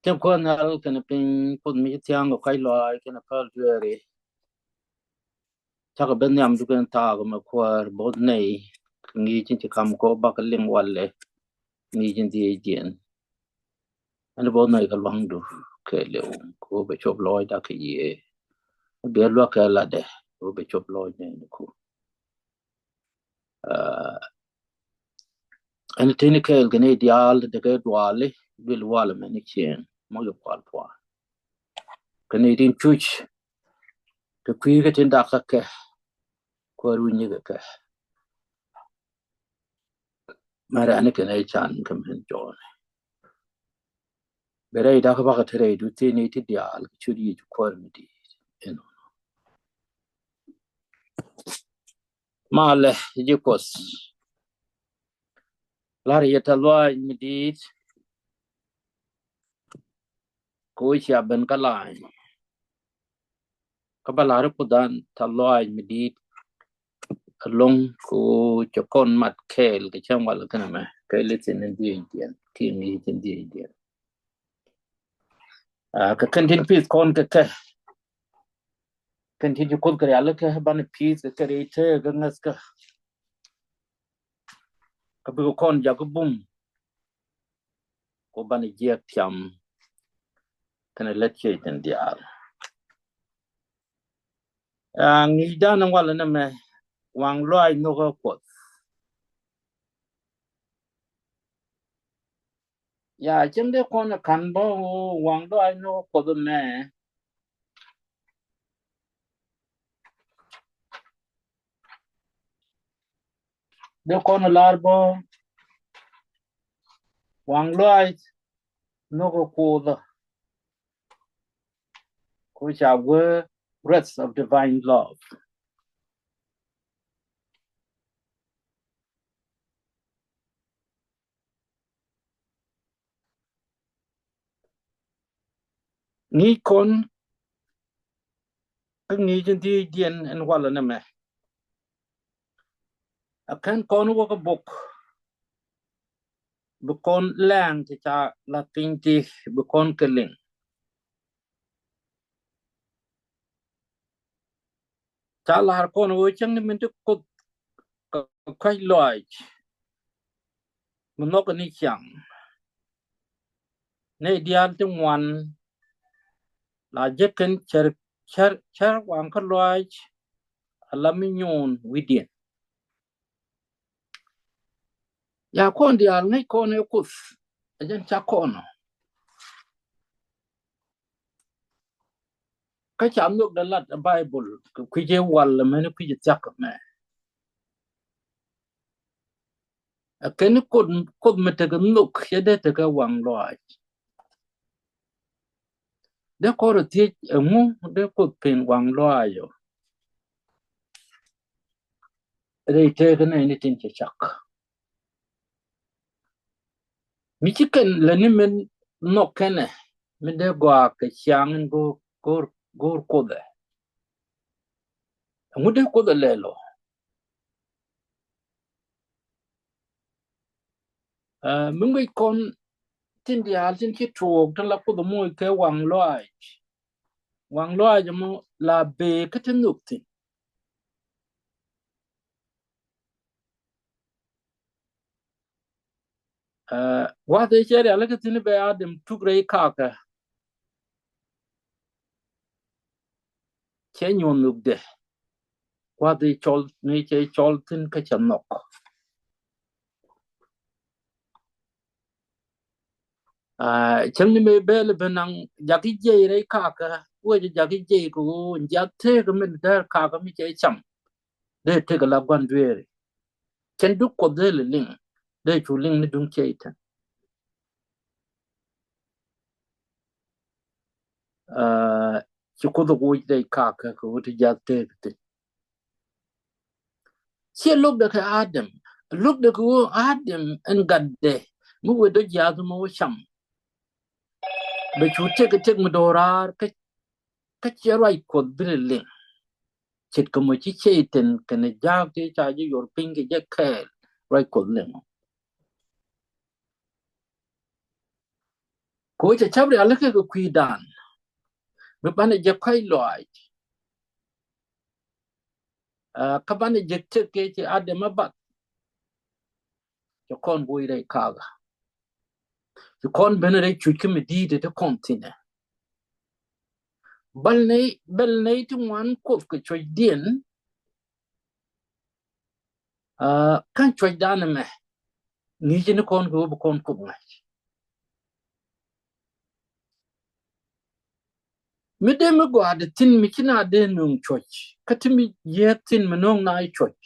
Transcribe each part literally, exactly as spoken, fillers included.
Cä Kuäär nhial kɛnɛ piny, Kuoth mi ci thia̱a̱ŋ kɛ kɔ̱a̱c lɔaac kɛnɛ päl dueeri. Cakɔ ben nhiamdu kɛn thaak ɛmɛ Kuäär, both nɛy kɛ ŋi̱i̱c in ci ka̱m kɔ, bakɔ liŋ walɛ ŋi̱i̱c in dhiecdiɛn. Ɛn both nɛy kɛ lua̱ŋdu kɛɛliw, kɛ ɣöö bɛ cop lɔɔcda kɛ Yiëë. Biɛ luäk kɛ latdɛ, kɛ ɣöö bɛ cop lɔɔc nɛɛni ku. Ɛn tini kɛɛl kɛ nɛy diaal tekɛ duali duël walɛ mɛni cieŋ mɔ yɛ kual pua̱a̱n. Kɛ nɛy tin cuc kɛ kui̱ kɛ tin dak kɛ kɛ, Kuäär wi̱ny kɛ kɛ. Mɛ rɛni kɛ nɛy can kɛ mɛn jɔɔni. Bɛ rɛy dak bakɛ te rɛydu tini ti diaal kɛ ciöt Yiëë Kuäär mi di̱i̱t. Ɛnɔ. Malɛ ji̱ Kuɔth. La̱r yɛ tɛ̈th lɔaac mi di̱i̱t. Kɛ ɣöö cia ben kä la̱a̱ny. Kä bä la̱r Kuothdan tɛ̈th lɔaac mi di̱i̱t. Ɛlɔ̱ŋ kɛ ɣöö cɛ kɔn mat kɛɛl kɛ cäŋ walɛ kɛnɛ mɛ kɛ lith in dhiecdiɛn kiɛ ŋi̱i̱c in dhiecdiɛn. Aa, kɛ kɛn tin pi̱th kɔn kɛ kɛ. Kɛn tin ci Kuoth kɛ rialikä banɛ pi̱th kɛ kɛ rɛy tëëkä ŋäthkä. Kä bikɛ kɔn jakä bum. Kɛ banɛ jiɛk tiam kɛnɛ lät ciec tin diaal. Aa, ŋi̱i̱cdan in walɛ nɛmɛ, waŋ lɔaac nhökä Kuɔth. Ya, cäŋ dee kɔn ka̱n bä waŋ lɔaac nhökä Kuɔth ɛmɛ. Dee kɔn lar bä waŋ lɔaac nhökä Kuoth, kɛ ɣöö ca wee breath of divine love. Ŋi̱i̱c kɔn kä ŋi̱i̱c in dhiecdiɛn in walɛ nɛmɛ. A kɛn kɔn wä kä bok, bi kɔn lɛŋ ti ca la̱th piny ti, bi kɔn kɛ liŋ. Ca la̱r kɔn ɣöö cäŋ ni min ti Kuoth kɛ kɔ̱a̱c lɔaac mi nhɔk ni ciaŋ. Nɛy diaal ti ŋuan la jek kɛn cär, cär, cär waŋ kä lɔaac ala mi nyuun wi̱diɛn. Ya kɔn diaal ŋäc kɔn ɛ Kuoth ɛ jɛn ca kɔn ɔ. Kä ca nhök dee lat ɛ Baibol kɛ kui̱c ɛ wal ɛmɛn kui̱c ɛ thiak ɛmɛ. Ɛ kɛn Kuoth, Kuoth mi tekɛ nhök cɛ dee tekɛ waŋ lɔaac. Dee kɔn rɔ thiec ɛŋu dee Kuoth pen waŋ lɔaac ɔ. Rɛy tëëkä nɛy ni tin cɛ cak. Mi ci kɛn lɛ ni min nhɔk kɛnɛ, mi dee gɔaa kɛ ciaŋ in go̱o̱r, go̱o̱r, go̱o̱r Kuoth ɛ. Ɛŋu dee Kuoth ɛ lɛl ɔ. Ɛ, mi ŋuic kɔn tin diaal tin ci tuɔɔk tin la Kuoth ɛ moc kɛ waŋ lɔaac. Waŋ lɔaac ɛmɔ la bee kä ti nhök thi̱n. Ɛ, wath ëë cɛ rialikä thi̱n bɛ Adam tuk rɛy kakä. Cɛ nyuɔn nhökdɛ. Wath ëë cɔl, ni cɛ cɔl thi̱n kä cɛ nhɔk. Aa, cäŋ ni mëë bɛl ben naŋ jakä jiɛc rɛy kakä, wec jakä jiɛc kɛ ɣöö jiath tëëkä min däär kakä mi cɛ cam. Dee tëëkä la gua̱n dueeri. Cɛn duk Kuɔth dee lɛ liŋ, dee cu liŋ ni duŋ cɛy-tan. Aa, ci Kuoth ɛ woc rɛy kakä kɛ ɣöö ti jiath tëëkä thi̱n. Ciɛ lo̱kdɛ kɛ Adam. Lo̱kdɛ kɛ ɣöö Adam ɛn gatdɛ mi wet dɔ̱ jiath mɔ wä cam. Bɛ cu tëk tëk mi do̱raar kä, kä ciɛ ruac Kuɔth bi lɛ liŋ. Ce̱tkɛ mɔ ci cɛy-tan kɛnɛ jaak ti ca ji̱ yuɔr piny kɛ jɛ kɛɛl ruac Kuɔth liŋ. Wee cɛ cap rialikä kɛ kui̱dan mi banɛ jɛ kɔ̱a̱c lɔaac. Kä banɛ jɛ tëk kɛ ci adɛ mɛ bath. Cɛ kɔn bo̱o̱c rɛy kakä. Cɛ kɔn ben rɛy cuc kä mi di̱i̱t te kɔn thi̱nɛ. Bäl nɛy, bäl nɛy ti ŋuan Kuoth kɛ cuɔ̱cdiɛn. Kä cuɔ̱cdan ɛmɛ ŋi̱i̱c ni kɔn kɛ wä bi kɔn Kuoth ŋa̱c. Mi dee mi gɔaa dee thi̱n mi ci na dee nöŋ cuɔ̱c kä ti mi jiääk thi̱n mi nöŋ na i̱ cuɔ̱c.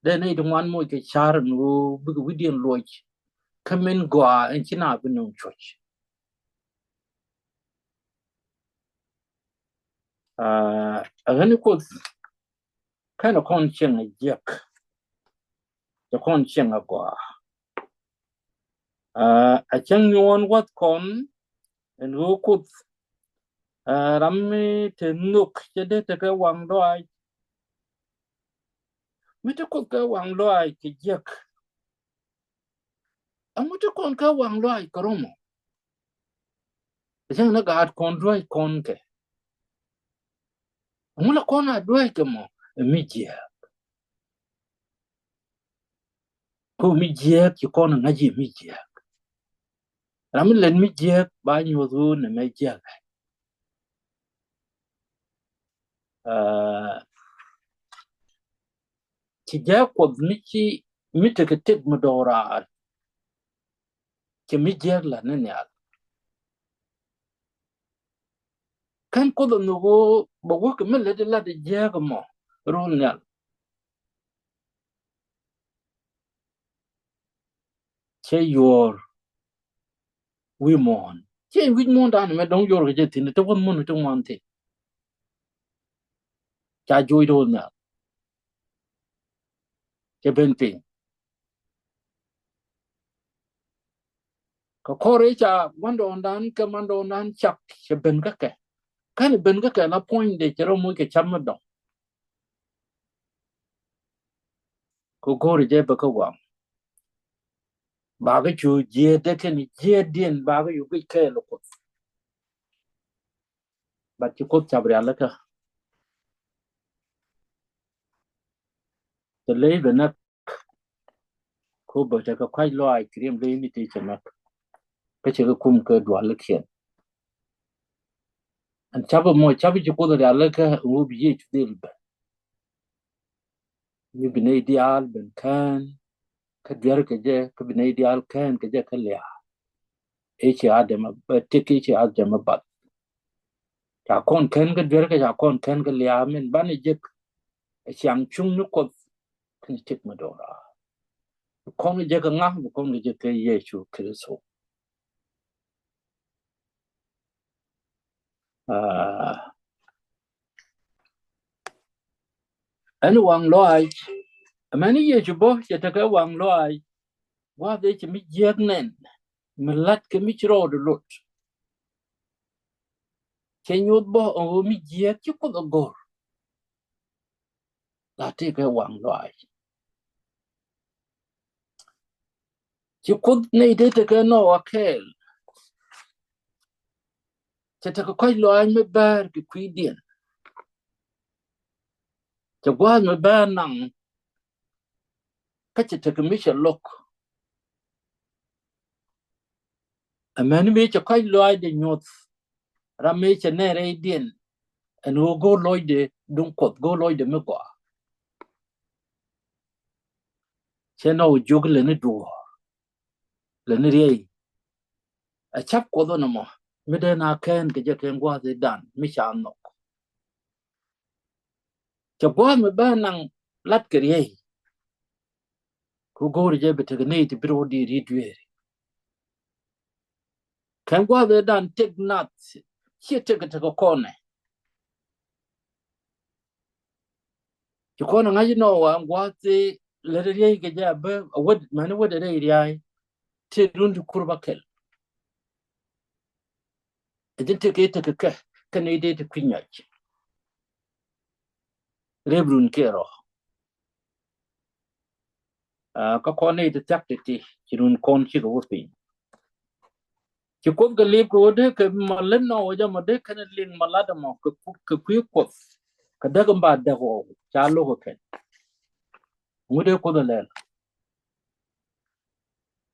Dee nɛy ti ŋuan moc kɛ ca̱r ɛn ɣöö bikɛ wi̱cdiɛn luɔc kä min gɔaa ɛn ci na bi nöŋ cuɔ̱c. Ɛ ɣän i̱ Kuoth kɛnɛ kɔn cieŋ a jiäk. Cɛ kɔn cieŋ a gɔaa. A cäŋ nyuɔ̱ɔ̱n wäth kɔn ɛn ɣöö Kuoth ram mi te nhök cɛ dee tekɛ waŋ lɔaac. Mi te Kuoth kɛ waŋ lɔaac kɛ jiäk. Ɛŋu te kɔn kɛ waŋ lɔaac kɛ rɔmɔ? Cäŋ ni gaat kɔn duäc kɔn kɛ. Ɛŋu la kɔn a duäc kɛ mɔ? Ɛ mi jiääk. Ko mi jiääk ci kɔn ŋa̱c i̱ mi jiääk. Ram mi lɛt mi jiääk ba nyuɔth ɣöö nɛ mɛ jiääk. Ci jiääk Kuɔth mi ci mi tekɛ tëk mi dɔɔraar. Cɛ mi jiääk la ni nhial. Kɛn Kuoth a nhök ɣöö bɛ wäkɛ mi lät ilat jiääk mɔ rol nhial. Cɛ yuɔr wi̱i̱ muɔ̱ɔ̱n. Cɛ wi̱c muɔ̱ɔ̱n dan mɛ dɔ̱ŋ yuɔr kɛ jɛ thi̱n te wäth muɔ̱ɔ̱n te ŋuan thi̱n. Ca joc rol nhial. Cɛ ben piny. Kɛ kɔr i̱ ca gua̱ndɔɔŋdan kɛ mandɔɔŋdan cak cɛ ben kä kɛ. Kɛn ben kä kɛ la puɔ̱nydɛ cɛ rɔ moc kɛ cam mi dɔ̱ŋ. Kɛ go̱o̱ri jɛ bɛ kä waŋ. Bakä cu jiɛɛt dee kɛn jiɛɛtdiɛn bakä cu guic kɛɛl Kuoth. Bat ci Kuoth cap rialikä. Te ley bɛ näk. Ko bä tekɛ kɔ̱a̱c lɔaac kɛ riɛm ley ni ti cɛ näk. Kä cɛ kɛ kum kɛ dualikiɛn. Ɛn capɛ mɔ capɛ ci Kuoth rialikä ɛn ɣöö bi Yecu dhil bɛ. Mi bi nɛy diaal ben kään kä duer kɛ jɛ kä bi nɛy diaal kään kɛ jɛ kä lia̱a̱. Ëë ci Adam ɛ bɛ tëk ëë ci Adam ɛ bath. Ca kɔn kään kä duer kɛ ca kɔn kään kä lia̱a̱ min banɛ jek. Ɛ ciaŋ cuŋ ni Kuɔth kɛn tëk mi do̱raar. Bi kɔn kɛ jek kɛ ŋa̱ bi kɔn kɛ jek kɛ Yecu Kritho. Ɛn waŋ lɔaac. Ɛmɛn Yecu bä cɛ tekɛ waŋ lɔaac. Gua̱a̱th ëë cɛ mi jiääk nɛn mi la̱t kɛ mi ci rɔɔdɛ lot. Cɛ nyoth bä ɛ ɣöö mi jiääk ci Kuoth ɛ go̱r. La tekɛ waŋ lɔaac. Ci Kuoth nɛy dee tekɛ Nowa kɛɛl. Cɛ tekɛ kɔ̱a̱c lɔaac mi bäär kɛ kui̱diɛn. Cɛ gua̱a̱th mi bäär naŋ. Kä cɛ tekɛ mi cɛ lo̱k. Amäni mëë cɛ kɔ̱a̱c lɔaacdɛ nyuɔ̱th. Ram mëë cɛ nɛn rɛydiɛn. Ɛn ɣöö go̱o̱r lɔcdɛ duŋ Kuɔth go̱o̱r lɔcdɛ mi gɔaa. Cɛ nɔ wä jiök lɛni duɔ̱ɔ̱r. Lɛni riɛy. A ca̱p Kuɔth ɔnɔ mɔ mi dee na kɛn kɛ jɛ kɛn gua̱a̱th i̱ dan mi ca nhɔk. Cɛ gua̱a̱th mi bä naŋ lat kɛ riɛy. Ku go̱o̱ri jɛ bi tekɛ nɛy ti bi ro̱o̱ di̱i̱t i̱ dueeri. Kɛn gua̱a̱th ëë dan tëk nath ciɛ tëk tekɛ kɔnɛ. Ci kɔnɛ ŋa̱c inɔ wa gua̱a̱th ëë lät riɛy kɛ jɛ a bä a wät mani wät rɛy riay. Tëë run ti kur ba kɛl. Ɛ jɛn tëë kɛ tekɛ kɛ kɛn i̱ dee ti kui̱ nyac. Rep run kɛ rɔ. Kä kɔn i̱ ti thiak ti ti ci run kɔn cikɛ wä piny. Ci Kuoth kɛ lip kɛ ɣöö dee kɛ ma lät nɔ wä jɛ mɔ dee kɛn liŋ ma lat ɛmɔ kɛ ku-, kɛ kui̱ Kuoth. Kɛ däk in ba däk ɣɔw ca lo̱k kɛ kɛn. Ŋut dee Kuoth ɛ lɛl.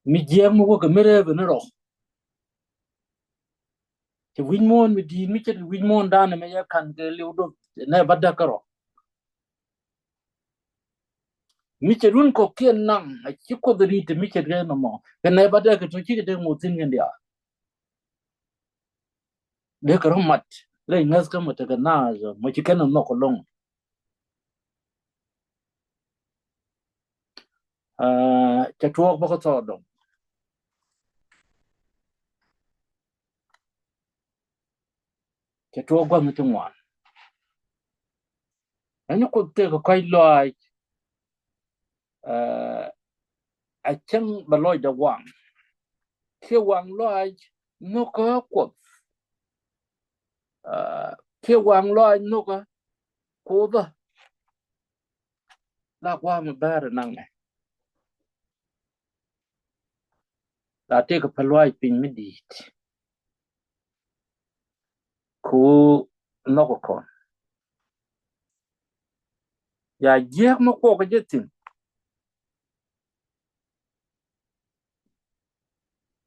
Mi jiɛɛk mi wä kɛ mi rɛɛp ni rɔ. Cɛ wi̱c muɔ̱ɔ̱n mi di̱i̱t mi ce̱t wi̱c muɔ̱ɔ̱n danɛ mɛ yɛ ka̱n kɛ liw do̱th nɛ ba däk kärɔ. Mi ce̱t wun kɔ̱kiɛn naŋ a ci Kuoth ri̱t mi ce̱t kɛ nɔmɔ kɛ nɛ ba däk kɛ tuɔ̱c cikɛ dee ŋot thi̱n kɛn diaal. Dee kɛ rɔ mat lɛ ŋäth kä mɔ tekɛ naath mɔ ci kɛn nhɔk ɛlɔ̱ŋ. Aa, cɛ tuɔɔk bä kä thɔɔdɔŋ. Cɛ tuɔɔk gua̱th ni ti ŋuan. Ɛn ni Kuoth tëëkɛ kɔ̱a̱c lɔaac, aa, a cäŋ bɛ lɔcdɛ waŋ. Kiɛ waŋ lɔaac nhökä Kuoth. Aa, kiɛ waŋ lɔaac nhökä Kuothä. La gua̱a̱th mi bäärä naŋɛ. La tëëkɛ päl lɔaac piny mi di̱i̱t. Ku nhɔk kɔn. Ya jiääk mi kuɔk jɛ thi̱n.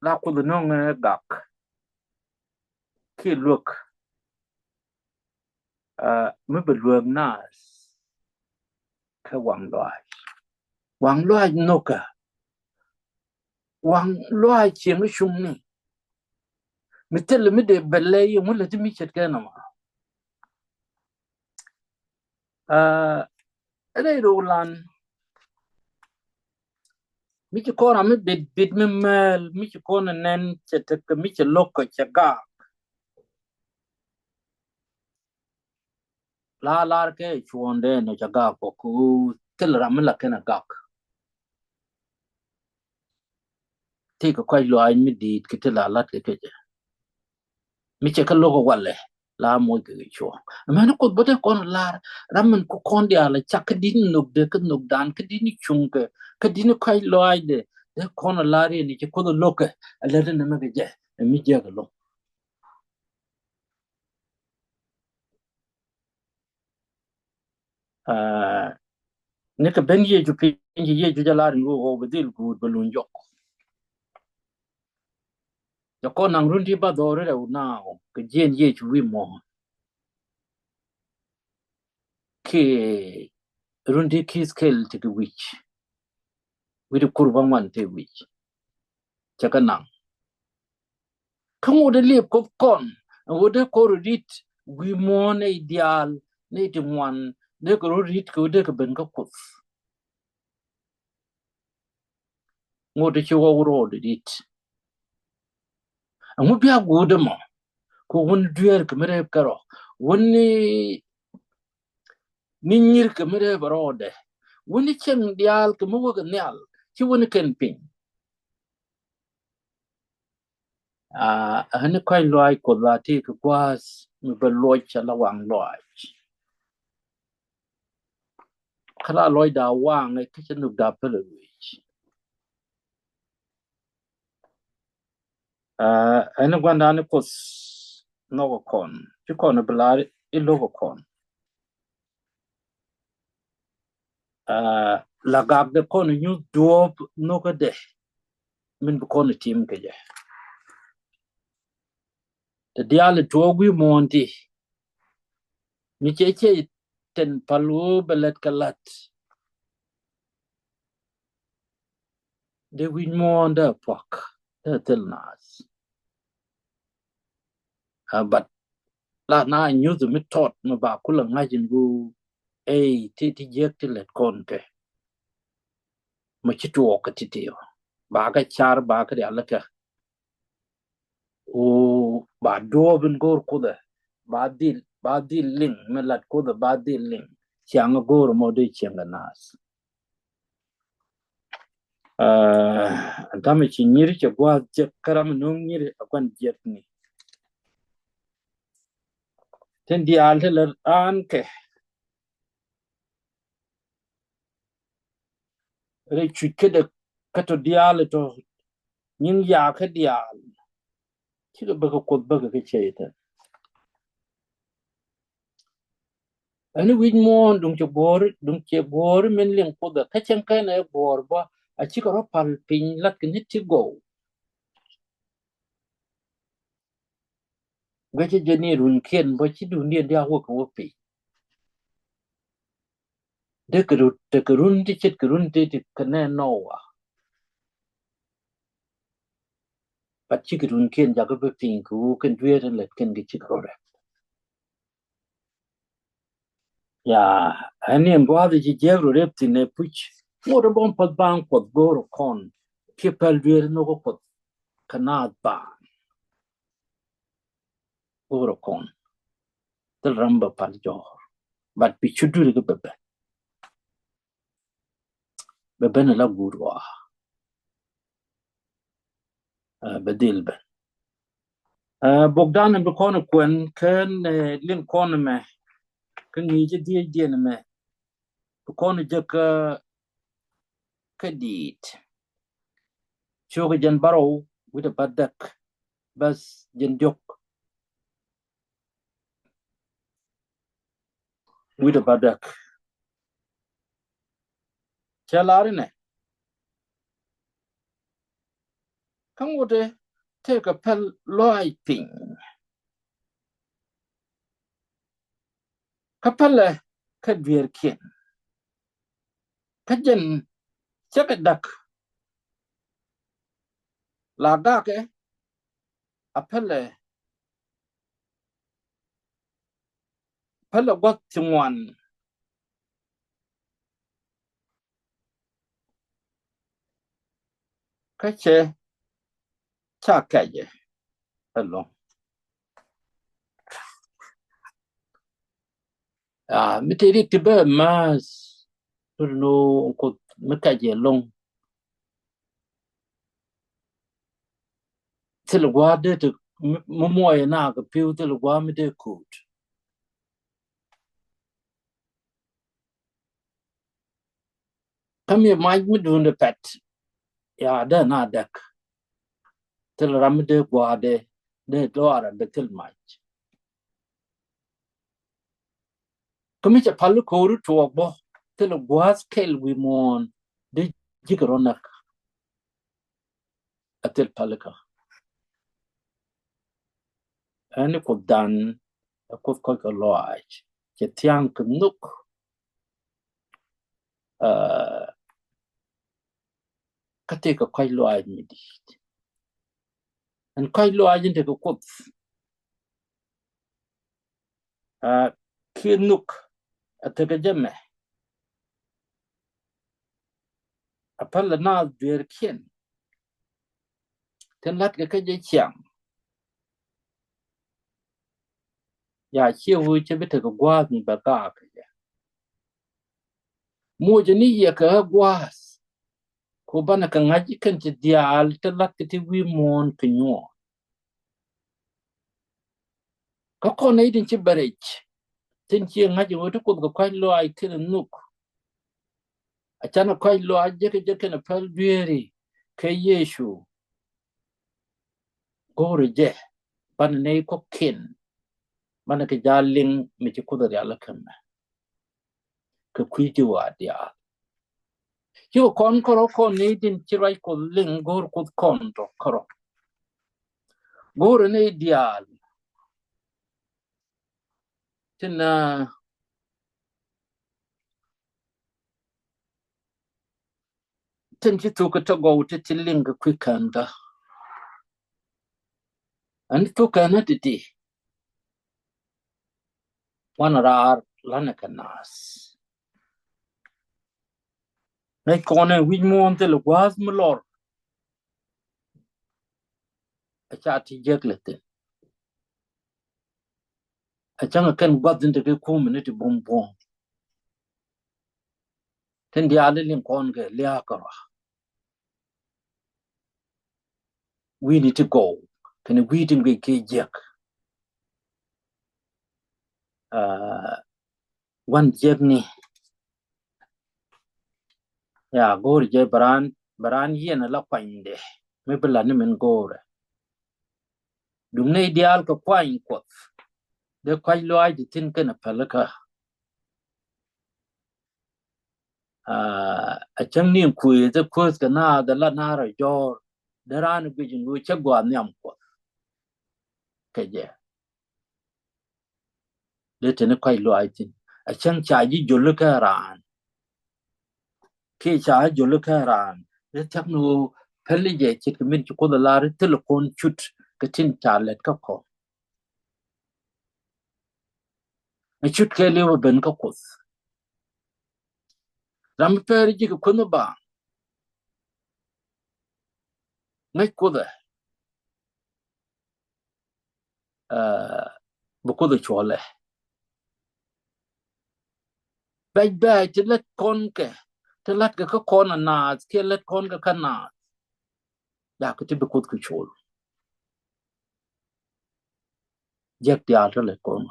La Kuoth nɔŋɛ gak kiɛ luäk, aa, mi bɛ luäk naath kɛ waŋ lɔaac. Waŋ lɔaac nhökä. Waŋ lɔaac cieŋ cuŋni. Mi thilɛ mi dee bɛ lɛ yɛ ŋu lɛ ti mi ce̱tkɛ nɔmɔ. Aa, rɛy ro̱o̱lan mi ci kɔn ram mi bit bit mi mɛɛl mi ci kɔn nɛn cɛ tekɛ mi cɛ lo̱k kɛ cɛ gaak. La lar kɛ cuɔ̱ɔ̱ŋdɛ nɔ ca gak kɔ ku thil ram mi la kɛn a gak. Tëëkɛ kɔ̱a̱c lɔaac mi di̱i̱t kɛ ti la lat kɛ kecɛ. Mi cɛ kä lo̱k walɛ la moc kɛ kɛ cuɔ̱ɔ̱ŋ. Mɛn Kuoth bä dee kɔn lar ram min ku kɔn diaal cak kä di̱t nhökdɛ kä nhökdan kä di̱t cuŋkɛ kä di̱t kɔ̱a̱c lɔaacdɛ dee kɔn lar yɛn ci Kuoth lo̱kɛ a lät ni mɛ kɛ jɛ mi jiäk lo̱k. Aa, ni kɛ ben Yecu piny ci Yecu jɛ lar in wee ɣɔw bɛ dhil guut bɛ luny jɔk. Jɛ kɔn naŋ run ti ba dhɔri rɛw naaw kɛ jiɛn Yecu wi̱i̱ muɔ̱ɔ̱n. Kiɛ run ti ki̱th kɛl ti kɛ wi̱c. Wi̱c ti kur ba ŋuan ti wi̱c. Cɛ kɛ naŋ. Kä ŋot dee liep Kuoth kɔn ŋot dee kɔn rɔ rit wi̱i̱ muɔ̱ɔ̱n nɛy diaal nɛy ti ŋuan dee kɛ rɔ rit kɛ ɣöö dee kɛ ben kä Kuoth. Ŋot dee ci ɣɔw rɔɔdɛ rit. Ɛŋu bia guut ɛmɔ kɛ wun dueer kɛ mi reep kɛ rɔ wun ni ni nyir kɛ mi rɛp rɔɔdɛ wuni cieŋ diaal kɛ mi wek nhial ci wuni kɛn piny. Aa, ɛn kɔc lɔaac Kuoth la ti kɛ gua̱a̱th mi bɛ luɔc ala waŋ lɔaac. Kä la lɔcda waŋ ɛ kä cɛ nhök da pälɛ luec. Aa, ɛn gua̱ndan Kuoth nhɔk kɔn ci kɔn bi lar i̱ lo̱k kɔn. Aa, la gakdɛ kɔn nyuth duɔ̱ɔ̱p nhökädɛ min bi kɔn tim kɛ jɛ. Te diaal tuɔɔk wi̱i̱ muɔ̱ɔ̱n ti mi cɛ cɛ tɛn pal ɣöö bɛ lät kɛ la̱t. Dee wi̱c muɔ̱ɔ̱n dee puɔ̱k dee thil naath. Aa, but la na nyuth mi tɔt mi ba kulɛ ŋa̱c in gu ey ti ti jiäk ti lät kɔn kɛ. Ma ci tuɔɔk kɛ ti ti ba kɛ car ba kɛ rial kɛ. Wu ba duɔɔp in go̱o̱r Kuothɛ ba dhil ba dhil liŋ mi lat Kuothɛ ba dhil liŋ. Ciaŋ go̱o̱r mɔ dee cieŋ kɛ naath. Aa, tamɛ ci nyiri cɛ gua̱a̱th jek kä ram no̱o̱ŋ nyiri a gua̱n jek ni. Tin diaal ti lɛ raan kɛ rɛ cuc kädɛ kä tɔ diaal tɔ nyin yakä diaal. Cikɛ bäkɛ Kuoth bäkɛ kä cɛy-tan. Ɛn wi̱c muɔ̱ɔ̱n duŋ cɛ guɔ̱ɔ̱ri, duŋ cɛ guɔ̱ɔ̱ri min liŋ Kuoth ɛ. Kä cɛn kɛn ɛ guɔ̱ɔ̱r bä, a cikɛ rɔ pal piny lat kɛ ni ti gɔw. Guecɛ jɛ ni runkiɛn bä ci duundiɛn di a wä kɛ wä piny. Dee kɛ rut, tekɛ run ti ce̱tkɛ run ti ti kɛ nɛ Nowa. But cikɛ runkiɛn jakä bi piny kɛ ɣöö kɛn dueer in lät kɛn kɛ cikɛ rɔ rɛp. Ya, ɛn ni ɛn gua̱a̱th ci jiɛk rɔ rɛp thin ɛ puc. Ŋot ɛ bɔm path baaŋ Kuɔth go̱o̱r ɛ kɔn. Kiɛ pɛl dueer in nhɔk ɛ Kuɔth kɛ naath baaŋ. Go̱o̱r ɛ kɔn. Thil ram bɛ pal jɔɔr. But bi cu duer kɛ bɛ ben. Bɛ ben ala guut ɣɔaa. Ɛ, bɛ dhil ben. Ɛ, bok dan bi kɔn kuɛn kɛn, ɛ, liŋ kɔn mɛ. Kä ŋi̱i̱c ji̱ dhiec diɛn mɛ. Bi kɔn jɛ kä, kä diit. Cukɛ jɛn bärɔw wi̱cdɛ bädäk. Bäth jɛn diɔ̱k. Wi̱cdɛ bädäk. Cɛ lar inɛ. Kä ŋotdɛ tekɛ päl lɔaac piny. Kä pälɛ kä dueerkiɛn. Kä jɛn cɛ kɛ da̱k. La gakɛ a pälɛ, pälɛ gua̱th ti ŋuan. Kä cɛ ca kɛcɛ ɛlɔ̱ŋ. Aa, mi te ri ti bɛ ma̱a̱th. Ri no Kuoth mi kɛcɛ ɛlɔ̱ŋ. Thil gua̱a̱th dee ti mi, mi muɔyɛ na kɛ pi̱w thil gua̱a̱th mi dee ko̱o̱t. Kä mi mac mi duundɛ pɛt. Ya dee na däk. Thil ram mi dee gua̱a̱dɛ dee luaarɛ bɛ thil mac. Kä mi cɛ pal ko̱ri tuɔɔk bä thil gua̱a̱th kɛl wi̱i̱ muɔ̱ɔ̱n dee ji̱kɛ rɔ näk. A thil pal kä. Ɛn ni Kuoth dan, ɛ Kuoth kɔc kɛ lɔaac. Cɛ thia̱a̱ŋ kɛ nhök. Aa, kä tëëkɛ kɔc lɔaac mi di̱i̱t. Ɛn kɔc lɔaac in tekɛ Kuoth. Aa, kiɛ nhök a tekɛ jɛ mɛ. A pälɛ naath dueerkiɛn. Tin la̱tkɛ kä jɛ ciaŋ. Ya ciɛ wee cɛ bi tekɛ gua̱a̱th mi bɛ gaak kɛ jɛ. Mucɛ ni yɛ kɛ ɣä gua̱a̱th. Ku banɛ kɛ ŋa̱c kɛn ti diaal ti la̱tkɛ ti wi̱i̱ muɔ̱ɔ̱n kɛ nyuɔ̱ɔ̱n. Kä kɔn nɛy tin ci bɛ rɛc tin ci ŋa̱c in ɣöö ti Kuoth kɛ kɔ̱a̱c lɔaac kɛnɛ nhök. A canɛ kɔ̱a̱c lɔaac jekɛ jekɛ kɛnɛ päl dueeri kɛ Yecu. Go̱o̱rɛ jɛ banɛ nɛy kɔ̱kiɛn banɛ kɛ ja̱a̱l liŋ mi ci Kuoth rial kɛ mɛ. Kɛ kui̱ ti wa diaal. Ci kɔn kärɔ kɔn ni din ci ruac Kuɔth liŋ go̱o̱r Kuoth kɔn tɔ kärɔ. Go̱o̱r ni diaal. Tin, ah, tin ci thuk kɛ tɔ gɔw ti ti liŋ kɛ kui̱ kän kä. Ɛn thuk kän ti ti. Wan raar lanɛ kɛ naath. Ŋäc kɔnɛ wi̱c muɔ̱ɔ̱n thilɛ gua̱a̱th mi lɔr. A ca ti jek lɛ thin. A cäŋ a kɛn gua̱th in te kɛ kum ni ti bum buɔ̱ɔ̱ŋ. Tin diaal in liŋ kɔn kɛ lia̱a̱ kärɔa. Wi̱i̱ni ti gɔw kɛnɛ wi̱i̱ tin guic kɛ jiäk. Aa, wan jiäkni. Ya, go̱o̱r jɛ bɛ raan, bɛ raan yiɛn ala kuanydɛ mi bi la ni min go̱o̱rɛ. Duŋ nɛy diaal kɛ kuany Kuɔth. Dee kɔ̱a̱c lɔaac ti thi̱n kɛnɛ pälikä. Aa, a cäŋ ni kuëë thɛ kuäth kɛ naath ala naar a jɔ̱ɔ̱r. Dee raan guic in ɣöö cä gɔaa nhiam Kuɔth kɛ jɛ. Dee teni kɔ̱a̱c lɔaac thi̱n. A cäŋ ca ji̱ joli kä raan. Kiɛ ca joli kä raan. Dee thiak ni ɣöö päli jɛ ce̱tkɛ min ci Kuoth a lar thilɛ kɔn cut kɛ tin ca lɛt kä kɔn. Ɛ cut kɛ liw ɛ ben kä Kuoth. Ram mi pɛr ji̱ kɛ kuänh ɛ baaŋ. Ŋäc Kuoth ɛ. Aa, bi Kuoth ɛ cuɔlɛ. Bɛc bɛc ti lät kɔn kɛ, ti lät kɛ kä kɔn a naath, kiɛ lät kɔn kɛ kä naath. Dak ti bi Kuoth kɛ cuɔl. Jek diaal ti lät kɔn.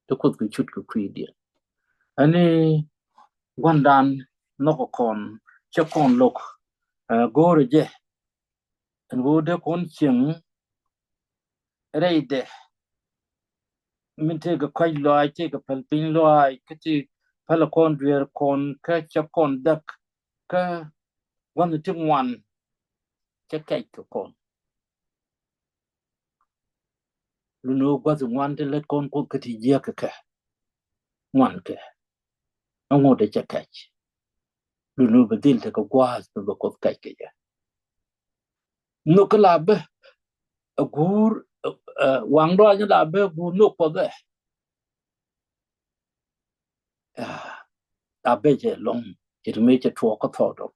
Ti Kuoth kɛ cut kɛ kui̱diɛn. Ɛni gua̱ndan nhɔk kɔn, cɛ kɔn lo̱k, ɛ, go̱o̱rɛ jɛ. Ɛn ɣöö dee kɔn cieŋ rɛydɛ. Min tëëkɛ kɔ̱c lɔaac, tëëkɛ päl piny lɔaac, kä ti päl kɔn dueer kɔn, kä cɛ kɔn däk, kä gua̱nh ti ŋuan cɛ kɛc kɛ kɔn. Luni ɣöö gua̱th ŋuan ti lät kɔn Kuoth kä ti jiäk kɛ kɛ. Ŋuan kɛ. Ɛŋu dee cɛ kɛc. Luni ɣöö bɛ dhil tekɛ gua̱a̱th bɛ bɛ Kuoth kɛc kɛ jɛ. Nhök kä la bä a guur, ɛ, waŋ lɔaac la bä a guur nhök Kuɔth ɛ. Aa, a bä jɛ lɔŋ, ce̱t mi cɛ tuɔɔk kä thɔɔdɔk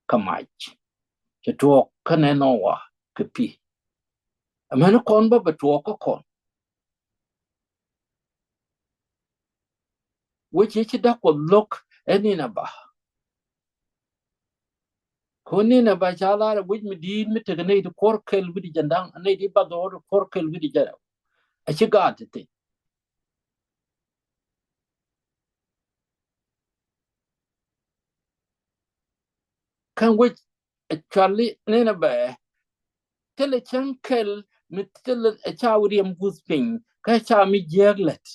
kä mac. Cɛ tuɔɔk kä nɛn ɔwa kɛ pi. Amäni kɔn bä bɛ tuɔɔk kä kɔn. Wec ci ci dak Kuɔth lo̱k ɛ Ninɛba. Kɛ ɣöö Ninɛba ca lar ɛ wec mi di̱i̱t mi tekɛ nɛy ti kuɔr kɛl wi̱cdɛ jiɛn da̱ŋ, nɛy ti bath ɣɔr ti kuɔr kɛl wi̱cdɛ jiɛn rɛw. A ci gaat ti thi̱n. Kä wec ɛ cuali Ninɛba. Thilɛ cäŋ kɛl mi thilɛ ɛ ca wi̱i̱ riɛm guth piny, kä ca mi jiääk lät.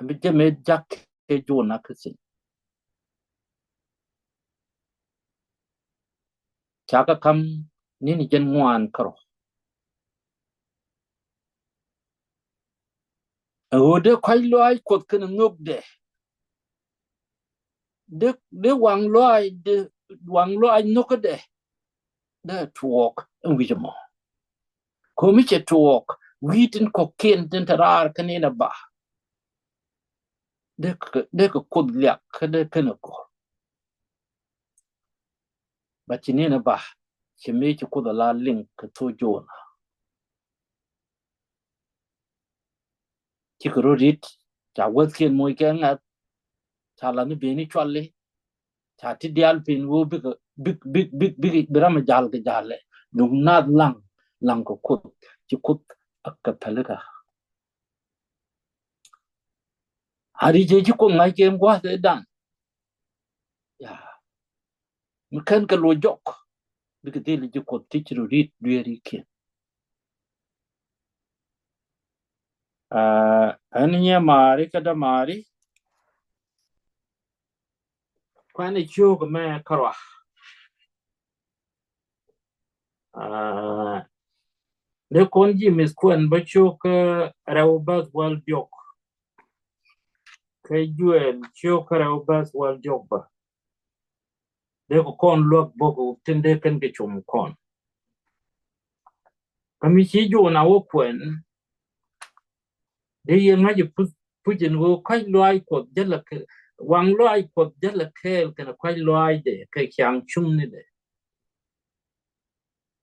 Bi jɛ mi jak kɛ Jona kä thi̱n. Ca kɛ kam ni̱n jiɛn ŋuan kärɔ̱. Ɛ ɣöö dee kɔ̱a̱c lɔaac Kuɔth kɛnɛ nhökdɛ. Dee, dee waŋ lɔaac, dee waŋ lɔaac nhökädɛ. Dee tuɔɔk ɛn wi̱c ɛmɔ. Ko̱mi cɛ tuɔɔk wi̱i̱ tin kɔ̱kiɛn tin te raar kä Ninɛba. Dee kɛ, dee kɛ Kuoth liak kä dee kɛnɛ go̱r. Ba ci Ninɛba, ci mi ci Kuoth a la liŋ kɛ thok Jona. Cikɛ rɔ ri̱t, ca wäthkiɛn moc kɛ ŋa̱th, ca la̱th ni ben i̱ cuali, ca ti diaal pen ɣöö bikɛ, bik, bik, bik, bik, bi ram a jal kɛ jalɛ. Duŋ naath laŋ, laŋ kɛ Kuoth, ci Kuoth a kɛ pälikä. A ri jɛ ci Kuoth ŋa̱c kɛ gua̱th ɛ dan. Ya. Mi kɛn kɛ lo̱c jɔk. Bikɛ dhil ji̱ Kuoth ti ci rɔ ri̱t dueerikiɛn. Aa, ɛn nyɛ maari kä dämaari. Kuɛn ɛ ciök mɛ kärɔa. Aa, dee kɔn ji̱ mith kuɛn bä ciök kä rɛw bäth wäl diɔk. Kä Juɛl ciök kä rɛw bäth wäl diɔk bä. Dee kɛ kɔn luäk bok tin dee kɛn kɛ com kɔn. Kä mi ci Jona wä kuɛn. Dee yɛ ŋa̱c puc, puc in ɣöö kɔ̱a̱c lɔaac Kuɔth jälɛ kɛ, waŋ lɔaac Kuɔth jälɛ kɛɛl kɛnɛ kɔ̱a̱c lɔaacdɛ kɛ ciaŋ cuŋnidɛ.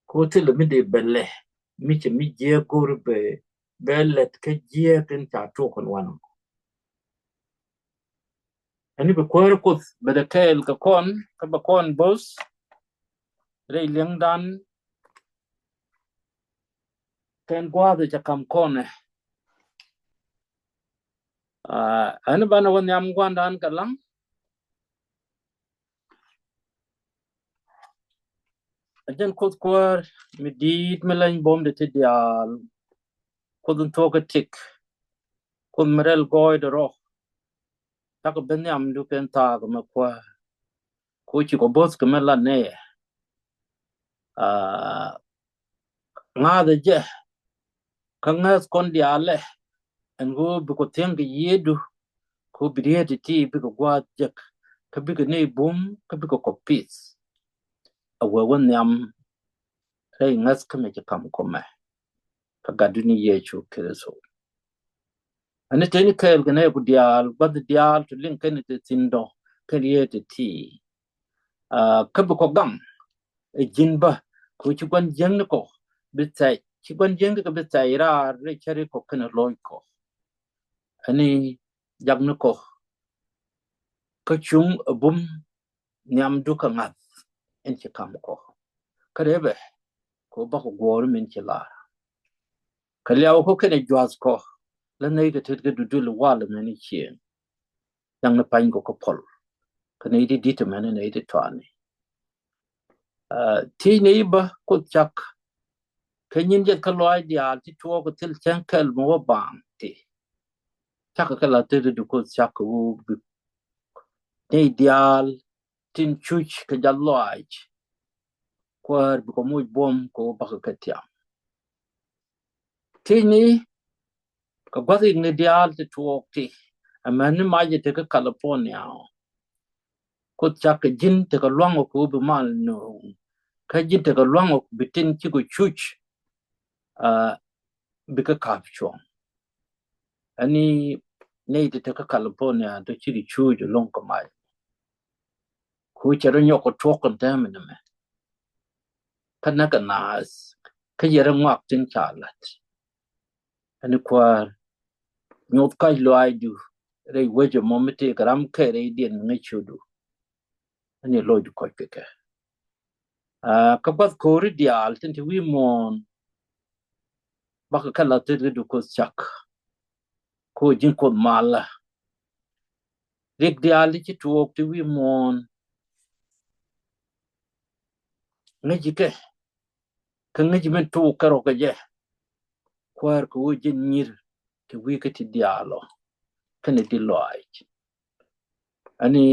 Kɛ ɣöö thilɛ mi dee bɛ lɛ, mi cɛ mi jiɛk go̱r bɛ, bɛ lɛt kä jiɛk in ca tuɔk kɛn wanɛ mɔ. Ɛn bi Kuäär Kuoth bɛ dee kɛɛl kɛ kɔn, kä bɛ kɔn bo̱th rɛy liɛŋdan kɛn gua̱a̱th cɛ kam kɔn ɛ. Aa, ɛn banɛ wä nhiam gua̱ndan kɛ laŋ. Ɛ jɛn Kuoth Kuäär mi di̱i̱t mi leny buɔ̱mdɛ ti diaal. Kuoth in thuɔ̱k kä tik. Kuoth mi rɛl gɔɔydɛ rɔ. Cakɔ ben nhiamdu kɛn thaak mɛ Kuäär. Ku ci kɔ bo̱th kɛ mɛ la nɛɛ. Aa, ŋa̱thɛ jɛ kä ŋäth kɔn diaalɛ. Ɛn ɣöö bi kɔ thiäŋ kɛ yiëëdu. Kɛ ɣöö bi riet ti ti bikɛ gua̱a̱th jek kä bikɛ nɛy bum kä bikɛ kɔ pith. A wee wä nhiam rɛy ŋäth kä mɛ ci kam kɔ mɛ. Kä Gatdu ni Yecu Kritho. Ani teni kɛɛl kɛ nɛy ku diaal gua̱th diaal tu liŋ kɛn ti thi̱n dɔ kɛ riet ti ti. Aa, kä bi kɔ gaŋ ɛ ji̱n bä kɛ ɣöö ci gua̱n jiäkni kɔ bi thɛc, ci gua̱n jiäkni kɔ bi thɛc raar rɛy cäri kɔ kɛnɛ lo̱c kɔ. Ani jakni kɔ kä cuŋ ɛ bum nhiamdu kä ŋa̱th in ci kam kɔ. Kä rɛpɛ kɛ ɣöö bakɔ guɔ̱ɔ̱r min ci lar. Kä liaw kɔ kɛnɛ jua̱th kɔ lä nɛy kɛ tet kɛ dudul wal mɛn i̱ cieŋ. Yaŋ ni pany kɔ kä pɔl kä nɛy ti di̱t mɛn nɛy ti tɔani. Aa, thiec nɛy bä Kuoth Cak. Kä nyin jɛth kä lɔaac diaal ti tuɔɔk kɛ thil cäŋ kɛl mi wä baaŋ ti. Cak kɛ la thil di Kuoth Cak kɛ wä bi nɛy diaal tin cuc kɛ jal lɔaac. Kuäär bi kɔ moc buɔ̱m kɛ wä bakɛ kɛ tiam. Thiec ni kɛ gua̱th ikni diaal ti tuɔɔk ti. Ɛmɛn ni mac ɛ te kä California. Kuoth Cak kɛ ji̱n tekɛ luaŋ ɔ kɛ wä bi mal nööŋ. Kä ji̱n tekɛ luaŋ ɔ bi tin cikɛ cuc. Aa, bikɛ ka̱p cuɔ̱ŋ. Ani nɛy ti te kä California tɔ cikɛ cuc ɛlɔ̱ŋ kɛ mac. Ku cɛ rɔ nyɔk kɛ tuɔk kɔn tɛmɛ nɛmɛ. Kä näk kɛ naath kä yɛ rɛ ŋɔak tin ca la̱t. Ani Kuäär nyoth ka̱c lɔaacdu rɛy wecɛ mɔ mi tëëkɛ ram kɛ rɛydiɛn mi ŋäc ciötdu. Ani lɔcdu kɔc kɛ kɛ. Aa, kä gua̱th ko̱ri diaal tin ti wi̱i̱ muɔ̱ɔ̱n. Bakɛ kɛ la thil kɛ du Kuoth Cak. Kɛ ɣöö ji̱n Kuoth malä. Rik diaal ti ci tuɔɔk ti wi̱i̱ muɔ̱ɔ̱n. Ŋäci kɛ kä ŋäci min tuɔɔk kɛ rɔ kɛ jɛ. Kuäär kɛ ɣöö ji̱n nyir ti wi̱i̱ kä ti diaal ɔ kɛnɛ di lɔaac. Ani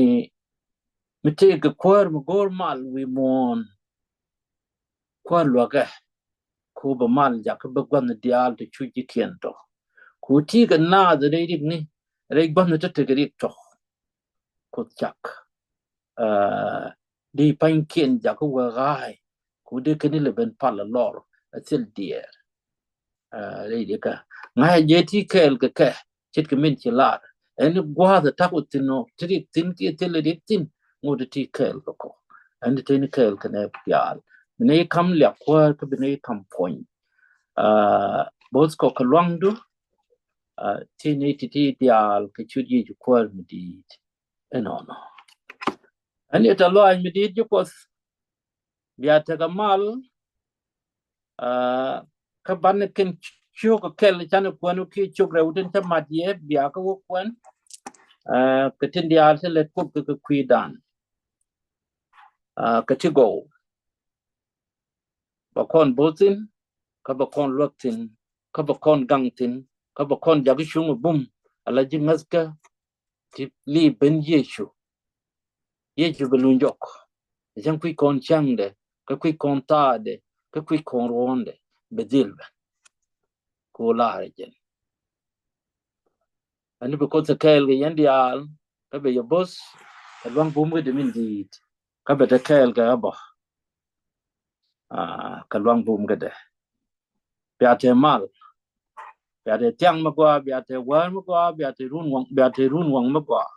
mi tëëkɛ Kuäär mi go̱o̱r mal wi̱i̱ muɔ̱ɔ̱n. Kuäär luäkɛ ku bɛ mal jakä bɛ gua̱n diaal ti cuc ji̱kiɛn tɔ. Ku ti kɛ naath rɛy rik ni rɛy gua̱n ti tekɛ rik tɔ. Kuoth Cak. Aa, di pa̱nykiɛn jakä wee ɣa̱a̱y ku dee kɛn ilɛ ben pal a lɔr a thil diɛɛr. Aa, rɛy dikä ŋa̱c a jɛ ti kɛɛl kɛ kɛ ce̱tkɛ min ci lar. Ɛn gua̱a̱th a tak wä thi̱n ɔ ti rik thi̱n kiɛ thil rik thi̱n. Ŋot ti kɛɛl kɛ kɔ ɛn ti teni kɛɛl kɛ nɛ diaal. Bi nɛ yi kam liak Kuäär kä bi nɛ yi kam puɔ̱ny. Aa, bo̱th kɔ kɛ luaŋdu. Aa, ti nɛ ti ti diaal kɛ ciöt Yecu Kuäär mi di̱i̱t. Ɛnɔnɔ. Ɛn yɛ tɛ lɔaac mi di̱i̱t ji̱ Kuɔth. Bia tekɛ mal. Aa, kä banɛ kɛn ciök kɛl canɛ kuɛn wä kiɛ ciök rɛw tin cä mat yɛ bia kä wä kuɛn. Aa, kɛ tin diaal ti lɛt Kuoth kɛ kɛ kui̱dan. Aa, kɛ ti gɔw. Bɛ kɔn bo̱th thi̱n kä bɛ kɔn luäk thi̱n kä bɛ kɔn gaŋ thi̱n kä bɛ kɔn jakä cuŋ bum. Ala ji̱ ŋäthkä ti li ben Yecu. Yecu bɛ luny jɔk. Cäŋ kui̱ kɔn cäŋdɛ kä kui̱ kɔn thaadɛ kä kui̱ kɔn ruɔ̱ndɛ bɛ dhil bɛ. Ku lar jɛn. Ani bi Kuoth kɛɛl kɛ yɛn diaal kä bɛ yɛ bo̱th kɛ luaŋ bum kɛ dee min di̱i̱t kä bɛ te kɛɛl kɛ ɣä bä. Aa, kɛ luaŋ bum kɛ dee. Bia te mal. Bia te thiaŋ mi gɔaa, bia te wäär mi gɔaa, bia te run waŋ, bia te run waŋ mi gɔaa.